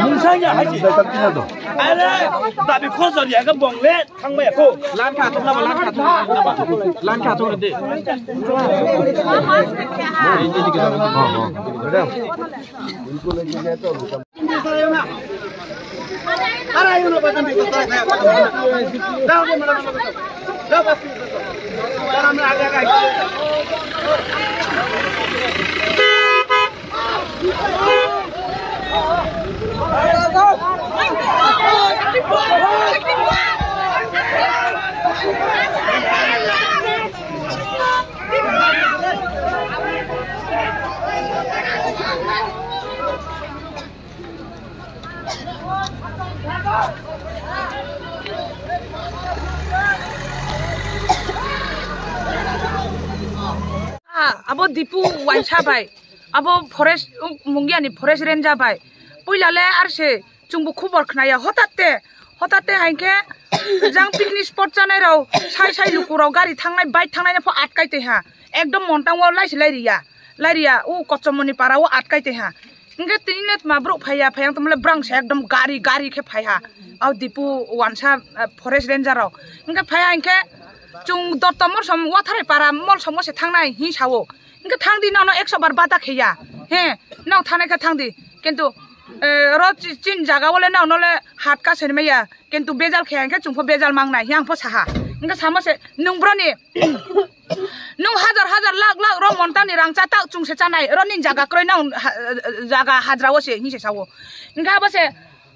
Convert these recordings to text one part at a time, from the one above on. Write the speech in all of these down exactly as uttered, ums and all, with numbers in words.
Mungsanya haji. Are, tabi khosor ya ka bongle thangmaya ko. Lan kha thung naba, lan kha thung naba. Lan kha thung de. Ah, abo Dipu waisa bai, abo forest, Mungiani forest ranger bai. Puila le arse chwngbo khubor khnaya, hotate, hotate haikhe jang picnic spot chanai rok, sai sai luku rok gari thangnai, bike thangnai pho atkai tei ha. Ekdom montango laisi lairiya, lairiya, u Kochomoni para o atkai tei ha. Hingke tini le tma borok phaiya, phaiya tongmole brang se ekdom gari, gari khe phaiha. Au Dipu wansa, eh, forest ranger rok. Hingke phaiha hingke chwng dotto morsom watharai para molsomo se thangnai hi sao. Hingke thangdi nono ekso bar bata kheya. He, nok thanai khe thangdi. Kintu, eh, ro chi-, chin jaga wale nono le hat ka se maya. Kintu bejal khe hingke chwng pho bejal mangnai hi ang pho saha. Hingke samo se nung broni Nung hajar hajar lakh lakh ro montanni rang cha tak chwng se chanai, ro nini jaga kwrwi nang ha-, jaga hajra o se hinwi se sao. Hingkhe abo se,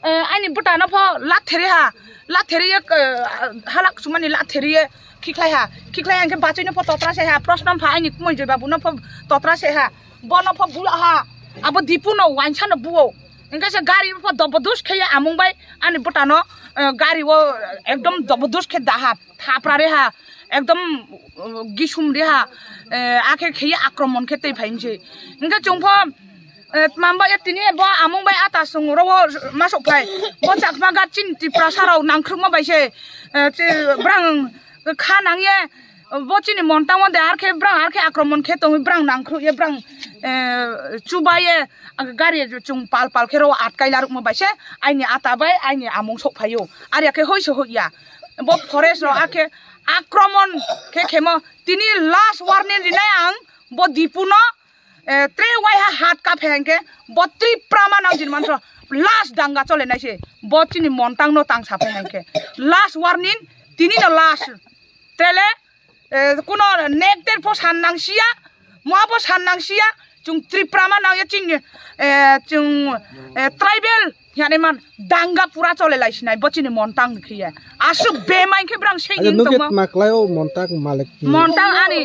eh, aini bwtano pho latheri ha, latheri ye, eh, halak sumani latheri ye khikhlai ha, khikhlai ha hingkhe bachwino pho totra se ha, Prosno pha aini kumui joi babuno pho totra se ha, bono pho bula ha, abo Dipuno wansano buo. Hingkhe se gari pho dobodus khe ye amung bai ani bwtano, eh, gari o ekdom dobodus khe da ha. Thapra re ha, ekdom, uh, gisum re ha, eh, akhe kheye akromon khe tei phai mse. Hingkhe chwng pho, eh, tmam ba ya tini bo amung bai ata sung ro o masuk phai. Bo chakma ga chini Tiprasa rok nangkhrukma bai se, eh, che brang kha nang ye, bo chini montango de arkhe brang arkhe akromon khe tongwi brang nangkhruk ye brang, eh, chuba ye gari chwng pal pal khe ro atkai larukma bai se aini ata bai aini amung sok phaio. Arya khe hoi se hoi ya. Bo forest rok akhe akromon khe khemo tini last warning rinai ang bo Dipuno, eh, tre waiha hat ka phai hingkhe bo Tripura ma nang jin manso last danga chole nai se bo chini montang no tang sa phai hingkhe last warning tini no last trele, eh, kuno nek ter pho san nang sia, moha pho san nang sia, chwng Tripura ma nang ya chini, eh, chwng, eh, tribal Yani man danga pura chole lai sinai bo chini montang ni khiye. Asuk bemai khe brang sei Aja ning nung khe tongma. Tma klai o montang malik ni. Montang ani,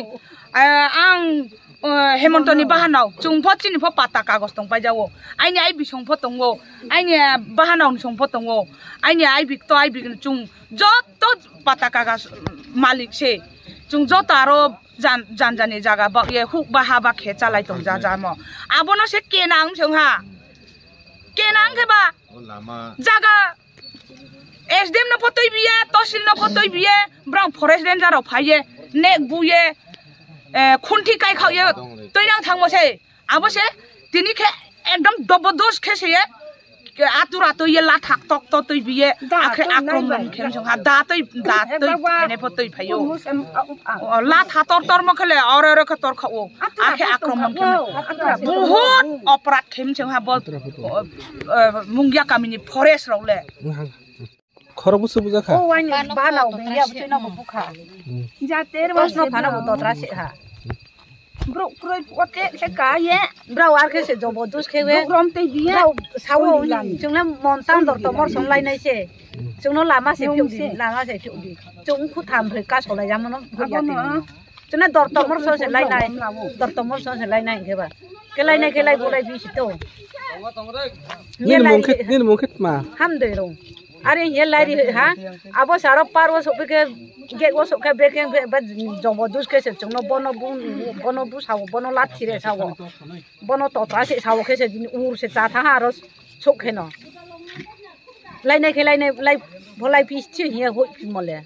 eh, ang, eh, Hemonto ni bahanao chung pho chini pho pata kagos tong pai jago. Aini ai bisong pho tongo. Aini, eh, bahanao ni song pho tongo. Aini ai bik to ai bik chung joto pata kagos malik se. Chung joto aro jan, jan jani jaga bak ye huk ba ha ba khe chalai tong ja ja mo. Abono se kenang song ha. Kenang khe ba. O lama. Jaga S D M no pho twi biye, tosil no pho twi biye, brang forest ranger rok phaiye, nek buye, eh, khunthi kai khao ye, twi nang thangmo se, abo se, tini khe ekdom dobodos khe se ye, ke atur atur ye lathak tok to twi biye, da akhe twi nai akromon bai. Khe song ha, da twi, da twi, ekbar wa ene pho twi phaio. Kumus em, a, u, a. O, latha tor tor mo khele, oro oro khe tor khao. Akhe akromon khe buhut oprad khe mchang ha bo, o, o, Mungia kamini forest rok le. Khorok busu bujakha. O wani bana o bengya butui na bukha. Hmm. Ja ter mas no phana bo dotra se ha. Bro kroi ote se ka ye. Bro ar khe se jobo dus khe we. Bro rom te biya. Bro sawo chungna montang dor tomor song lai nai se. Chungno lama se phiu di, lama se phiu di. Chung khu tham phre ka solai jamo no. Chuna dor tomor so se lai nai. Dor tomor so se lai nai khe ba. Khe lai nai khe lai bo lai bi si to. Nini mung khe, nini mung khe tma. Ham doi rong. Are ye lai ri ha. Abo saro par wo sok khe, ge wo sok khe be khe be jobo dus khe se chungno bono bu, bono bu sao, bono lat thire sao. Bono tota se sao khe se ur se cha tha ha aro sok khe no. Lai nai khe lai nai lai bo lai bi si thi ye hoi phi mole.